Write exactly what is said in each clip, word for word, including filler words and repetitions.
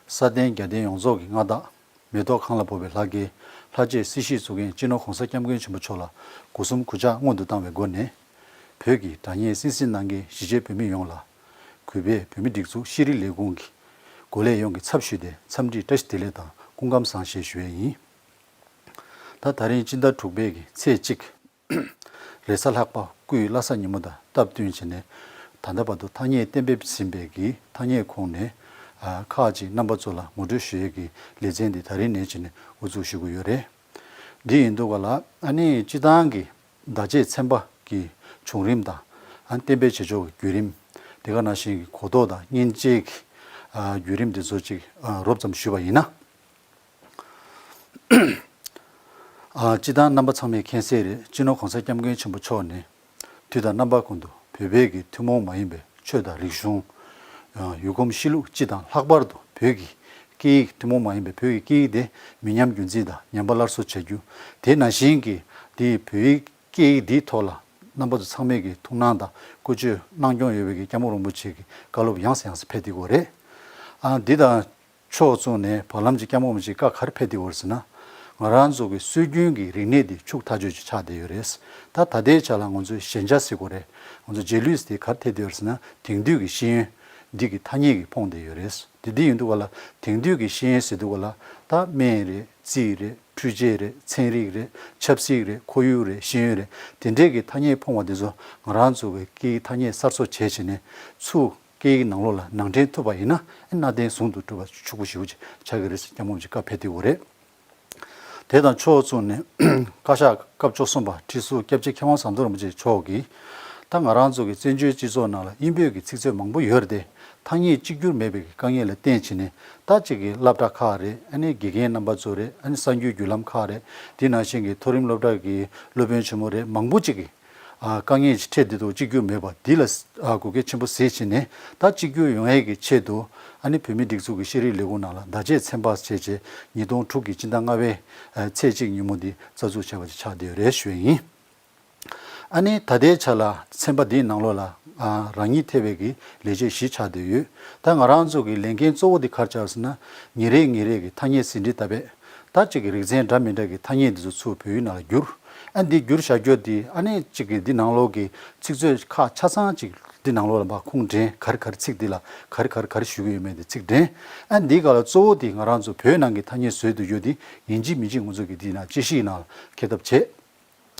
ས་སྟེང་རྒྱལ་བསྟན་ཡོངས་རྫོགས་ཀྱི་མངའ་བདག་མེ་ཏོག་གང་ལ་ཕོག་པའི་ལྷ་སྐལ་ལྷ་རྗེ་སྲིད་ཞིའི་གཙུག་རྒྱན་སྤྱི་ནོར་༸གོང་ས་༸སྐྱབས་མགོན་ཆེན་པོ་མཆོག་ལ་སྒོ་གསུམ་གུས་ཕྱག་སྔོན་དུ་བཏང་བའི་སྒོ་ནས། བོད་ཀྱི་དྲ་བརྙན་གསན་གཟིགས་གནང་མཁན་གཞིས་བྱེས་བོད་མི་ཡོངས་ལ། གུས་པས་བོད་མིའི་སྒྲིག་འཛུགས་ཤེས་རིག་ལས་ཁུངས་ཀྱི་འགོ་ལས་ཡོངས་ཀྱི་ཚབ་ཞུས་ཏེ་འཚམས་འདྲི་བཀྲ་ཤིས་བདེ་ལེགས་དང་སྐུ་ཁམས་བཟང་ཞེས་ཞུ་ཡས་ཡིན། ད་ད་རིང་སྤྱི་ཟླ་དྲུག་པའི་གི་ཚེས་གཅིག་རེས་གཟའ་ལྷག་པ་སྐུའི་བླ་གཟའ་ཉིན་མོ་དང་སྟབས་བསྟུན་བྱས་ནས། ད་ལྟ་བར་དུ་ཐ་སྙད་གཏན་འབེབས་ཟིན་པའི་གི་ཐ་སྙད་ཁོངས་ནས་ཨ་ཁག་ཅིག་རྣམ་པ་ཚོ་ལ་ངོ་སྤྲོད་ཞུ་ཡས་ཀྱི་ལེ་ཚན་འདི་ད་རིང་ནས་བྱས་ནས་དབུ་འཛུགས་ཞུ་གི་ཡོད་རེད། འདི་ཡིན་དུས་ག་ལ་ཨ་ནི་སྤྱི་བཏང་གི་བརྡ་ཆད་ཚན་པ་གི་བྱུང་རིམ་དང་ཨ་ནི་གཏན་འབེབས་བྱེད་ཕྱོགས་ཀྱི་བརྒྱུད་རིམ། དེ་ག་ནང་བཞིན་གྱི་གོ་རྟོགས་དང་སྙིང་རྗེ་གི་ཨ་བརྒྱུད་རིམ་འདི་ཚོ་ཅིག་ཨ་རོབ་ཙམ་ཞུས་པ་ཡིན་ན། ཨ་སྤྱི་བཏང་རྣམ་པ་ཚང་མས་མཁྱེན་གསལ་རེད། སྤྱི་ནོར་༸གོང་ས་༸སྐྱབས་མགོན་ཆེན་པོ་མཆོག་ནས་དུས་དང་རྣམ་པ་ཀུན་ཏུ་བོད་པའི་གི་ཐུན་མོང་མ་ཡིན་པའི་ཆོས་དང་རིག་གཞུང་། ཡུལ་གོམས་གཤིས་ལུགས་སྤྱི་དང་ལྷག་པར་དུ་བོད་ཀྱི་སྐད་ཡིག་ཐུན་མོང་མ་ཡིན་པའི་བོད་ཀྱི་སྐད་ཡིག་དེ་མི་ཉམས་རྒྱུན་འཛིན་དང་ཉམས་པ་སླར་གསོ་བྱ་རྒྱུ། དེ་ནང་བཞིན་གྱི་དེའི་བོད་ཡིག་སྐད་ཡིག་འདིའི་ཐོག་ལ་རྣམ་པ་ཚོ་ཚང་མས་ཀྱི་ཐུགས་སྣང་དང་བཀོལ་སྤྱོད་གནང་སྐྱོང་ཡོད་པའི་གི་སྐྱབས་མགོན་རིན་པོ་ཆེ་གི་བཀའ་སློབ་ཡང་སེ་ཡང་སེ་ཕེབས་བསྡད་ཡོད་རེད། ཨ་འདི་དང་ཕྱོགས་མཚུངས་ནས་བར་ལམ་གྱི་སྐྱབས་མགོན་རིན་པོ་ཆེ་བཀའ་ག་རེ་ཕེབས་བསྡད་ཡོད་རེད་ཟེར་ན། ང་རང་ཚོ་གི་སྲོལ་རྒྱུན་གྱི་རིག་གནས་འདི་ཕྱུག་ཐག་ཆོད་ཅིག་ཆགས་བསྡད་ཡོད་རེད། ད་ད་ལྟའི་ཆ་ལ་ང་ཚོས་ཞན་ཆ་ཟེར་དགོས་རེད། ང་ཚོ་རྗེས་ལུས་དེ་ག་རེ་ཐེབས་བསྡད་ཡོད་རེད་ཟེར་ན། དེང་དུས་ཀྱི་ཤེས་ཡོན་འདི་གི་ཐ་སྙད་ཀྱིས་ཕོངས་བསྡད་ཡོད་རེད། དེ་འདི་ཡིན་དུས་ག་ལ་དེང་དུས་ཀྱི་ཤེས་ཡོན་ཟེར་དུས་ག་ལ་ད་སྨན་རེད། རྩིས་རེད། འཕྲུལ་ཆས་རེད། ཚན་རིག་རེད། ཆབ་སྲིད་རེད། ཁོར་ཡུག་རེད། ཤེས་ཡོན་རེད། དེ་འདྲས་ཀྱི་ཐ་སྙད་ཕོངས་པ་དེ་ཚོ་ང་རང་ཚོ་གི་སྐད་ཡིག་ཐ་སྙད་གསར་བཟོ་བྱས་བྱས་ནས་ཚུར་སྐད་ཡིག་ནང་ལོགས་ལ་ནང་འདྲེན་ཐུབ་པ་ཡིན་ན། གནའ་དེང་ཟུང་དུ་འགྲོ་བ་ཕྱུག་པོ་ཞེ་པོ་ཅིག་ཆགས་ཀྱི་རེད་ཟེར་སྐྱབས་མགོན་རིན་པོ་ཆེས་བཀའ་ཕེབས་བསྡད་ཡོད་རེད། དེ་དང་ཕྱོགས་མཚུངས་ནས་བཀའ་ཤག་སྐབས་བཅུ་གསུམ་པ་ཁྲི་ཟུར་སྐྱབས་རྗེ་མཁས་དབང་ཟམ་གདོང་རིན་པོ་ཆེ་མཆོག་གིས། ད་ང་རང་ཚོ་གི་བཙན་བྱོལ་སྤྱི་ཚོགས་ནང་ལ་དབྱིན་བོད་ཀྱི་ཚིག་མཛོད་མང་པོ་ཡོད་རེད་དེ། ཐ་སྙད་གཅིག་གྱུར་མེད་པའི་དཀའ་ངལ་ལ་བརྟེན་བྱས་ནས། ད་གཅིག་གི་སློབ་གྲྭ་ཁག་རེད། ཨ་ནི་དགེ་རྒན་རྣམ་པ་ཚོ་རེད། ཨ་ནི་གསར་འགྱུར་བརྒྱུད་ལམ་ཁག་རེད། དེ་ནང་བཞིན་གྱི་མཐོ་རིམ་སློབ་གྲྭ་གི་སློབ་དཔོན་ཆེན་མོ་རེད། མང་པོ་གཅིག་གི་ཨ་དཀའ་ངལ་ཅིག་འཕྲད་བསྡད་འདུག་གཅིག་གྱུར་མེད་པ་འདི་ལ་ཨ་དགོས་གལ་ཆེན་པོ་གཟིགས་བྱས་ནས། ད་གཅིག་གྱུར་ཡོང་ཡས་ཀྱི་ཆེད་དུ་ཨ་ནི་བོད་མིའི་སྒྲིག་འཛུགས་ཀྱི་ཤེས་རིག་ལས་ཁུངས་ནང་ལ་བརྡ་ཆད་ཚན་པ་བྱས་བྱས། ཉིས་སྟོང་དྲུག་གི་སྤྱི་ཟླ་ལྔ་པའི་ཨ་ཚེས་གཅིག་ཉིན་མོ་འདི་རྩ་འཛུགས་བྱས་པ་ཅིག་ཆགས་བསྡད་ཡོད་རེད་ཞུ་ཡས་ཡིན། ཨ་ནི་ད་ལྟའི་ཆ་ལ་ཚན་པ་འདིའི་ནང་ལོགས་ལ་ཨ་རང་ཉིད་ཐེ་བའི་གི་ལས་བྱེད་བཞི་ཆགས་བསྡད་ཡོད། ད་ང་རང་ཚོ་གི་ལས་འགན་གཙོ་བོ་འདི་ག་རེ་ཆགས་ཟེར་ན། ཉིན་རེ་ཉིན་རེ་གི་ཐ་སྙད་ཟིན་བྲིས་བཏབ་པས། ད་གཅིག་གི་རིག་ཚན་འདྲ་མི་འདྲ་གི་ཐ་སྙད་འདི་ཚོ་ཚུར་བོད་ཡིག་ནང་ལ་བསྒྱུར། ཨ་འདི་བསྒྱུར་བཞག་རྒྱུ་འདི་ཨ་ནི་གཅིག་གི་འདི་ནང་ལོགས་ཀྱི་ཚིག་མཛོད་ཁག་ཆ་ཚང་གཅིག་འདི་ནང་ལོགས་ལ་མར་ཁུངས་འདྲེན། ག་རེ་ག་རེ་ཚིག་འདི་ལ་ག་རེ་ག་རེ་ག་རེ་ཞུ་གི་ཡོད་མེད་འདི་ཚིག་འདྲེན། ཨ་འདི་ག་ལ་གཙོ་བོ་འདི་ང་རང་ཚོ་བོད་ནང་གི་ཐ་སྙད་བཟོས་བསྡད་རྒྱུ་འདི་ཡིན་གཅིག་མིན་གཅིག་ང་ཚོ་གི་འདི་ནང་དཔྱད་ཞིབ་ནང་ལ་འཁེལ་ཐབས་བྱེད།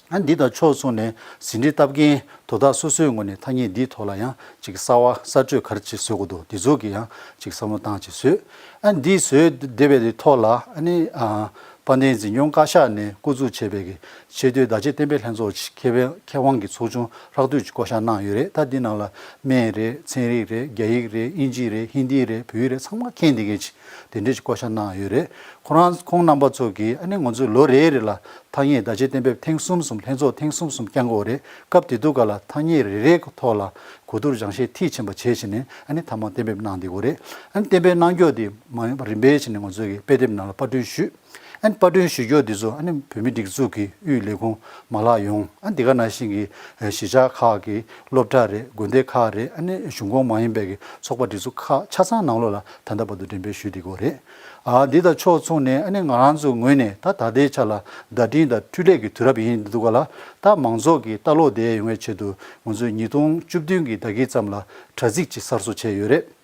ཨ་འདི་དང་ཕྱོགས་མཚུངས་ནས་ཟིན་བྲིས་བཏབ་མཁན་དོ་བདག་སོ་སོའི་ངོས་ནས་ཐ་སྙད་འདིའི་ཐོག་ལ་ཡང་ཅིག་གསར་བ་གསར་བཅོས་ག་རེ་ཅིག་བཟོ་དགོས་འདུག་འདི་ཚོ་གི་ཡང་ཅིག་བསམ་བློ་བཏང་ཅིག་བཟོས། ཨ་འདི་བཟོས་བསྡད་པའི་དེ་ཐོག་ལ་ཨ་ནི་ཨ་དཔལ་ལྡན་འཛིན་སྐྱོང་བཀའ་ཤག་ནས་བསྐོ་འཛུགས་བྱས་པའི་གི་ཆེས་མཐོའི་བརྡ་ཆད་གཏན་འབེབས་ལྷན་ཚོགས་ཀྱི་མཁས་པའི་མཁས་དབང་གི་ཚོགས་ཆུང་ཧྲག་བསྡུས་ཀྱི་བསྐོ་བཞག་གནང་ཡོད་རེད། ད་འདི་ནང་ལ་སྨན་རེད། ཚན་རིག་རེད། རྒྱ་ཡིག་རེད། དབྱིན་ཇི་རེད། ཧིན་དི་རེད། བོད་ཡིག་རེད། ཚང་མ་མཁྱེན་བསྡད་མཁན་ཅིག་དེ་འདྲས་ཅིག་བསྐོ་བཞག་གནང་ཡོད་རེད། ཁོ་རང་ཁོང་རྣམ་པ་ཚོ་གིས་ཨ་ནི་ང་ཚོས་ལོ་རེ་རེ་ལ་ཐ་སྙད་བརྡ་ཆད་གཏན་འབེབས་ཐེངས་གསུམ་གསུམ། ལྷན་ཚོགས་ཐེངས་གསུམ་གསུམ་བསྐྱང་གི་ཡོད་རེད། སྐབས་དེ་དུས་ག་ལ་ཐ་སྙད་རེ་རེའི་ཐོག་ལ་གོ་བསྡུར་སྦྱང་བཤད་མཐིལ་ཕྱིན་པ་བྱས་བྱས་ནས་ཨ་ནི་མཐའ་མ་གཏན་འབེབས་གནང་བསྡད་ཡོད་རེད། ཨ་ནི་གཏན་འབེབས་གནང་རྒྱུ་དེ་མ་ཡིན་པ་རིམ་པས་བྱས་ནས་ང་ཚོ་གི་དཔེ་དེབ་ནང་ལ་པར་སྐྲུན་ཞུས། ཨ་ནི་པར་སྐྲུན་ཞུ་རྒྱུ་དེ་ཚོ་ཨ་ནི་བོད་མིའི་སྒྲིག་འཛུགས་ཀྱི་དབུས་ལས་ཁུངས་མ་ལག་ཡོངས། ཨ་ནི་དེ་ག་ནང་བཞིན་གྱི་གཞིས་ཆགས་ཁག་གི་སློབ་གྲྭ་རེད། དགོན་སྡེ་ཁག་རེད། ཨ་ནི་གཞུང་ཁོངས་མ་ཡིན་པའི་གི་ཚོགས་པ་སྒྲིག་འཛུགས་ཁག་ཆ་ཚང་ནང་ལོགས་ལ་ད་ལྟ་བར་དུ་འགྲེམས་སྤེལ་ཞུས་བསྡད་ཡོད་རེད། ཨ་འདི་དང་ཕྱོགས་མཚུངས་ནས་ཨ་ནི་ང་རང་ཚོའི་ངོས་ནས་ད་ད་ལྟའི་ཆ་ལ་བརྡ་འཕྲིན་དང་འཕྲུལ་ལས་ཀྱི་དུས་རབས་ཡིན་འདུག་ག་ལ། ད་མང་ཚོགས་ཀྱི་ལྟ་ཀློག་བདེ་ཡོང་བའི་ཆེད་དུ་ང་ཚོས་ཉིས་སྟོང་བཅུ་བདུན་གྱི་ཟླ་དཀྱིལ་ཙམ་ལ་དྲ་ཚིགས་ཅིག་གསར་བཟོ་བྱས་ཡོད་རེད།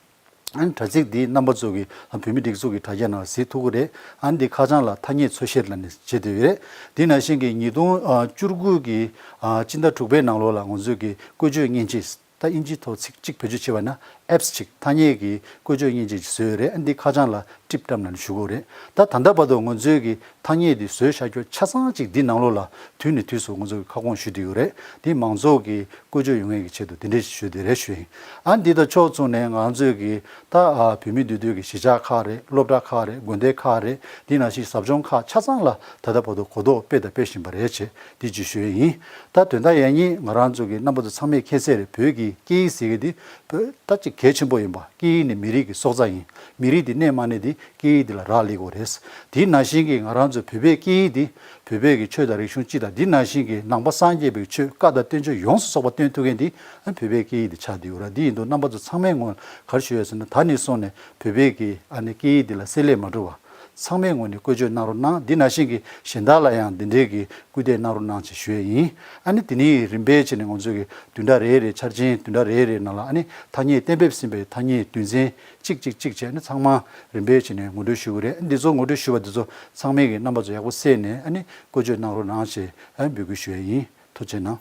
ཨ་ནི་དྲ་ཚིགས་འདི་རྣམ་པ་ཚོ་གིས་བོད་མིའི་སྒྲིག་འཛུགས་ཀྱི་དྲ་རྒྱ་ནང་གཟིགས་ཐུབ་ཀྱི་རེད། ཨ་ནི་འདི་ཁ་བྱང་ལ་ཐ་སྙད་འཚོལ་བཤེར་ལབ་ནས་བྱེད་བསྡད་ཡོད་རེད། འདི་ནང་བཞིན་གྱི་ཉིས་སྟོང་བཅུ་དགུ་གི་སྤྱི་ཟླ་དྲུག་པའི་ནང་ལོགས་ལ་ང་ཚོས་ཀྱི་བཀོལ་སྤྱོད་མཉེན་ཆས། ད་དབྱིན་ཇིའི་ཐོག་ཚིག་གཅིག་བེད་སྤྱོད་བྱས་པ་ན་ཨེབ་སི་ཅིག་ཐ་སྙད་ཀྱི་བཀོལ་སྤྱོད་མཉེན་ཆས་ཅིག་བཟོས་ཡོད་རེད། ཨ་ནི་འདི་ཁ་བྱང་ལ་ཊིབ་བཀྲམ་ལབ་ནས་ཞུ་གི་ཡོད་རེད། ད་ད་ལྟ་བར་དུ་ང་ཚོས་ཀྱི་ཐ་སྙད་འདི་བཟོས་བཞག་རྒྱུ་ཆ་ཚང་གཅིག་འདི་ནང་ལོགས་ལ་དུས་ནས་དུས་སུ་ང་ཚོས་ཀྱི་ཁ་སྐོང་ཞུས་བསྡད་ཡོད་རེད། འདི་མང་ཚོགས་ཀྱི་བཀོལ་སྤྱོད་ཡོང་ཡས་ཀྱི་ཆེད་དུ་འདི་འདྲས་ཞུས་བསྡད་རེད་ཞུ་ཡིན། ཨ་འདི་དང་ཕྱོགས་མཚུངས་ནས་ང་ཚོས་ཀྱི་ད་ཨ་བོད་མི་འདུས་སྡོད་ཀྱི་གཞིས་ཆགས་ཁག་རེད། སློབ་གྲྭ་ཁག་རེད། དགོན་སྡེ་ཁག་རེད། འདི་ནང་བཞིན་ཟབ་སྦྱོང་ཁག་ཆ་ཚང་ལ་ད་ལྟ་བར་དུ་གོ་རྟོགས་སྤེལ་དང་སྤེལ་བཞིན་པ་རེད་ཅེས་འདི་ཅིག་ཞུ་ཡས་ཡིན། ད་དོན་དག་ཡང་སྙིང་ང་རང་ཚོ་གི་རྣམ་པ་ཚོ་ཚང་མས་མཁྱེན་གསལ་རེད། བོད་ཀྱི་ སྐད་ཡིག་ཟེར་གྱི་འདི་བོད་ད་ཅིག་གལ་ཆེན་པོ་ཡིན་པ། སྐད་ཡིག་ནི་མི་རིགས་ཀྱི་སྲོག་རྩ་ཡིན། མི་རིགས་འདི་གནས་མ་གནས་འདི་སྐད་ཡིག་འདི་ལ་རག་ལས་དགོས་རེད། དེ་ནང་བཞིན་གྱི་ང་རང་ཚོ་བོད་པའི་སྐད་ཡིག་འདི་བོད་པའི་གི་ཆོས་དང་རིག་གཞུང་སྤྱི་དང་འདི་ནང་བཞིན་གྱི་ནང་པ་སངས་རྒྱས་པའི་ཆོས་བཀའ་དང་བསྟན་བཅོས་ཡོངས་སུ་རྫོགས་པ་སྟོན་ཐུབ་མཁན་འདི་བོད་པའི་སྐད་ཡིག་འདི་ཆགས་བསྡད་ཡོད་ར། འདི་ཡིན་དུས་རྣམ་པ་ཚོ་ཚང་མའི་ངོས་ག་རེ་ཞུ་ཡ་ཟེར་ན། ད་ནས་བཟུང་ནས་བོད་པའི་གི་ཨ་ནི་སྐད་ཡིག་འདི་ལ་བསྲེ་ལྷད་མ་འགྲོ་བ། ཚང་མའི་ངོས་ནས་བཀོལ་སྤྱོད་གནང་རོགས་གནང་། འདི་ནང་བཞིན་གྱི་གཞན་དག་ལ་ཡང་འདི་འདྲའི་གི་སྐུལ་འདེད་གནང་རོགས་གནང་ཞེས་ཞུ་ཡས་ཡིན། ཨ་ནི་དེ་ནས་རིམ་པས་བྱས་ནས་ང་ཚོས་ཀྱི་བདུན་ཕྲག་རེ་རེ་འཆར་ཅན་བདུན་ཕྲག་རེ་རེ་ནང་ལ་ཨ་ནི་ཐ་སྙད་གཏན་འབེབས་ཟིན་པའི་ཐ་སྙད་དོན་ཚན་གཅིག་གཅིག་གཅིག་བྱས་ནས་ཚང་མ་རིམ་པས་བྱས་ནས་ངོ་སྤྲོད་ཞུ་གི་རེད། འདི་ཚོ་ངོ་སྤྲོད་ཞུ་བ་འདི་ཚོ་ཚང་མས་ཀྱི་རྣམ་པ་ཚོ་ཡག་པོ་གསན་ནས་ཨ་ནི་བཀོལ་སྤྱོད་གནང་རོགས་གནང་ཞེས་ཨ་ནི་འབོད་སྐུལ་ཞུ་ཡས་ཡིན། ཐུགས་རྗེ་གནང་།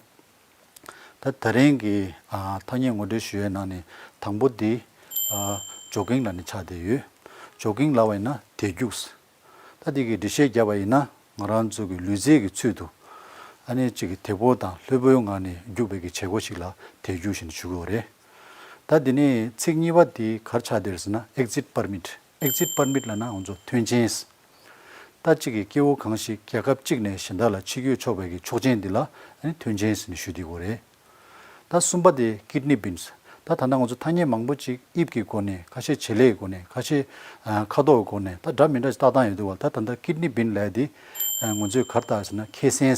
ད་ད་རིང་གི་ཨ་ཐ་སྙད་ངོ་སྤྲོད་ཞུ་བའི་ནང་ནས་དང་པོ་འདི་ཨ་ཇོ་གིང་ལབ་ནས་ཆགས་བསྡད་ཡོད། ཇོ་གིང་ལབ་པ་ཡིན་ན་དེད་རྒྱུགས། ད་འདི་གི་འགྲེལ་བཤད་བརྒྱབ་པ་ཡིན་ན་ང་རང་ཚོ་གི་ལུས་རྩལ་གྱི་ཚུལ་དུ་ཨ་ནི་གཅིག་གི་དེད་པོ་དང་ལྷོད་པོའི་ངང་ནས་རྒྱུག་པའི་གི་བྱེད་སྒོ་ཞིག་ལ་དེད་རྒྱུགས་ཞེས་ཞུ་གི་ཡོད་རེད། ད་འདི་ནས་ཚིག་གཉིས་པ་འདི་ག་རེ་ཆགས་བསྡད་ཡོད་ཟེར་ན། exit permit། exit permit ལབ་ན་ང་ཚོ་ཐོན་རྐྱེན། ད་གཅིག་གི་སྐྱེ་བོ་གང་ཞིག་རྒྱལ་ཁབ་གཅིག་ནས་གཞན་དག་ལ་ཕྱིར་སྐྱོད་ཆོག་པའི་གི་ཆོག་མཆན་འདི་ལ་ཨ་ནི་ཐོན་རྐྱེན་ཟེར་ནས་ཞུ་བསྡད་ཡོད་རེད། ད་གསུམ་པ་དེ་kidney beans། ད་ད་ལྟ་ང་ཚོ་ཐ་སྙད་མང་པོ་ཅིག་དབྱིབས་ཀྱི་སྒོ་ནས། ཁ་ཤས་བྱེད་ལས་ཀྱི་སྒོ་ནས། ཁ་ཤས་ཨ་ཁ་དོག་གི་སྒོ་ནས། ད་འདྲ་མི་འདྲ་ཞིག་བཏགས་སྟངས་ཡོད་འདུག་བ། ད་ད་ལྟ་kidney bean ལབ་ཡ་དེ་ཨ་ང་ཚོས་ག་རེ་བཏགས་ཟེར་ན་མཁལ་སྲན།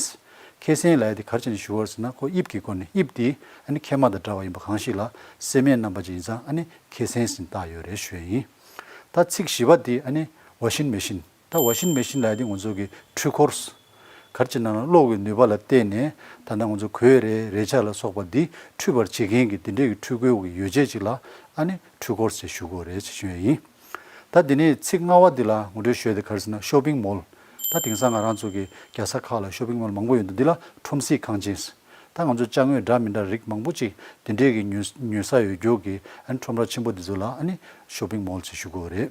མཁལ་སྲན་ལབ་ཡ་དེ་ག་རེ་བྱས་ནས་ཞུ་བ་རེད་ཟེར་ན། ཁོ་དབྱིབས་ཀྱི་སྒོ་ནས། དབྱིབས་དེ་ཨ་ནི་མཁལ་མ་དང་འདྲ་བ་ཡིན་པ་གང་ཞིག་ལ་སྲན་མའི་རྣམ་པ་ཅིག་ཡིན་ཙང་ཨ་ནི་མཁལ་སྲན་ཟེར་ནས་བཏགས་ཡོད་རེད་ཞུ་ཡ་ཡིན། ད་ཚིག་བཞི་པ་དེ་ཨ་ནི་washing machine། ད་washing machine ལབ་ཡ་དེ་ང་ཚོ་གི་འཕྲུལ་འཁོར། ག་རེ་བྱས་ན་གློག་གི་ནུས་པ་ལ་བརྟེན་ནས་ད་ལྟ་ང་ཚོ་གོས་རེད། རས་ཆས་ལ་སོགས་པ་འདི་འཁྲུད་པར་བྱེད་མཁན་གྱི་འདི་འདྲའི་གི་འཕྲུལ་འཁོར་གྱི་ཡོ་བྱད་ཅིག་ལ་ཨ་ནི་འཕྲུལ་འཁོར་ཟེར་ཞུ་གི་ཡོད་རེད་ཅེས་ཞུ་ཡ་ཡིན། ད་འདི་ནས་ཚིག་ལྔ་པ་འདི་ལ་ངོ་སྤྲོད་ཞུ་ཡ་དེ་ག་རེ་ཟེར་ན་shopping mall། ད་དེང་སང་ང་རང་ཚོ་གི་རྒྱལ་ས་ཁག་ལ་shopping mall མང་པོ་ཡོད་འདུག་འདི་ལ་ཁྲོམ་སའི་ཁང་ཆེན། ད་ང་ཚོ་ཅ་དངོས་འདྲ་མི་འདྲ་རིགས་མང་པོ་ཅིག་འདི་འདྲའི་གི་ཉོ་ཉོ་ས་ཡོད་རྒྱུ་གི་ཨ་ནི་ཁྲོམ་ར་ཆེན་པོ་འདི་ཚོ་ལ་ཨ་ནི་shopping mall ཟེར་ཞུ་གི་ཡོད་རེད།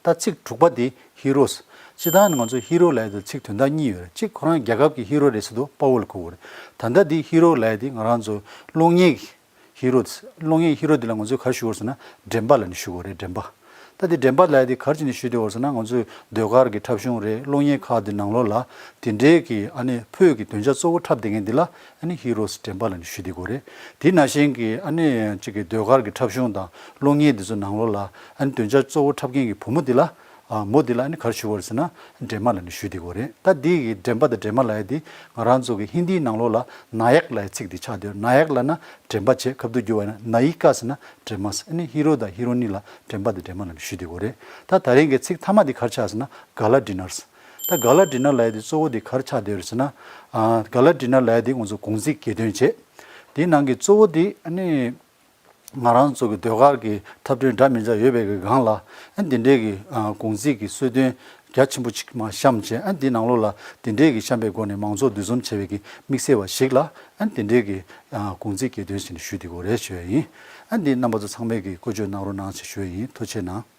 ད་ཚིག་དྲུག་པ་དེ་heroes། སྤྱིར་བཏང་ནི་ང་ཚོ་hero ལབ་ཡ་དེ་ཚིག་དོན་དག་གཉིས་ཡོད་རེད། གཅིག་ཁོ་རང་རྒྱལ་ཁབ་ཀྱི་hero རེད་ཟེར་དུས་དཔའ་བོ་ལ་གོ་དགོས་རེད། ད་ལྟ་དེ་hero ལབ་ཡ་དེ་ང་རང་ཚོ་གློག་བརྙན་གྱི་hero། གློག་བརྙན་hero དེ་ལ་ང་ཚོས་ག་རེ་ཞུ་དགོས་རེད་ཟེར་ན་འགྲན་པ་ལབ་ནས་ཞུ་དགོས་རེད། འགྲན་པ། ད་དེ་འགྲན་པ་ལབ་ཡ་དེ་ག་རེ་བྱས་ནས་ཞུ་བསྡད་ཡོད་རེད་ཟེར་ན། ང་ཚོའི་ཟློས་གར་གྱི་འཁྲབ་གཞུང་རེད། གློག་བརྙན་ཁག་དེ་ནང་ལོགས་ལ་དེ་འདྲའི་གི་ཨ་ནི་བོད་ཀྱི་འདོན་ཆ་གཙོ་བོ་འཁྲབ་བསྡད་མཁན་དེ་ལ་ཨ་ནི་heroes འགྲན་པ་ལབ་ནས་ཞུ་བསྡད་ཡོད་རེད། དེ་ནང་བཞིན་གྱི་ཨ་ནི་གཅིག་གི་ཟློས་གར་གྱི་འཁྲབ་གཞུང་དང་གློག་བརྙན་དེ་ཚོ་ནང་ལོགས་ལ་ཨ་ནི་འདོན་ཆ་གཙོ་བོ་འཁྲབ་མཁན་གྱི་བུ་མོ་དེ་ལ། ཨ་མོ་དེ་ལ་ཨ་ནི་ག་རེ་ཞུ་བ་རེད་ཟེར་ན་འགྲན་མ་ལབ་ནས་ཞུ་བསྡད་ཡོད་རེད། ད་འདི་གི་འགྲན་པ་དང་འགྲན་མ་ལབ་ཡ་དེ་ང་རང་ཚོ་གི་ཧིན་དིའི་ནང་ལོགས་ལ་ནཱ་ཡག་ལབ་ཡ་ཚིག་དེ་ཆགས་བསྡད་ཡོད། ནཱ་ཡག་ལབ་ན་འགྲན་པ་བྱེད། ཁ་བསྡུ་བསྒྱུར་བ་ཡིན་ན་ནཱ་ཡི་ཀ་ཟེར་ན་འགྲན་མ་ཟེར། ཨ་ནི་ཧི་རོ་དང་ཧི་རོ་ནི་ལ་འགྲན་པ་དང་འགྲན་མ་ལབ་ནས་ཞུ་བསྡད་ཡོད་རེད། ད་ད་རིང་གི་ཚིག་མཐའ་མ་དེ་ག་རེ་ཆགས་ཟེར་ན་gala dinners། ད་gala dinner ལབ་ཡ་དེ་གཙོ་བོ་དེ་ག་རེ་ཆགས་བསྡད་ཡོད་རེད་ཟེར་ན། ཨ་gala dinner ལབ་ཡ་དེ་ང་ཚོ་གུང་ཚིགས་གྱེར་འདོན་བྱེད། དེའི་ནང་གི་གཙོ་བོ་དེ་ཨ་ནི། ང་རང་ཚོ་གི་ཟློས་གར་གྱི་འཁྲབ་སྟོན་འདྲ་མི་འདྲ་ཡོད་པའི་གི་སྒང་ལ་ཨ་འདི་འདྲའི་གི་ཨ་གུང་ཚིགས་ཀྱི་གསོལ་སྟོན་རྒྱ་ཆེན་པོ་ཅིག་མར་བཤམས་བྱས། ཨ་འདི་ནང་ལོགས་ལ་འདི་འདྲའི་གི་བཤམས་པའི་སྒོ་ནས་མང་ཚོགས་འདུ་འཛོམས་བྱེད་པའི་གི་དམིགས་བསལ་བ་ཞིག་ལ་ཨ་འདི་འདྲའི་གི་ཨ་གུང་ཚིགས་གྱེར་འདོན་ཞིག་ཞུ་བསྡད་ཡོད་རེད་ཞུ་ཡ་ཡིན། ཨ་འདི་རྣམ་པ་ཚོ་ཚང་མས་གི་བཀོལ་སྤྱོད་གནང་རོགས་གནང་ཞེས་ཞུ་ཡ་ཡིན། ཐུགས་རྗེ་གནང་།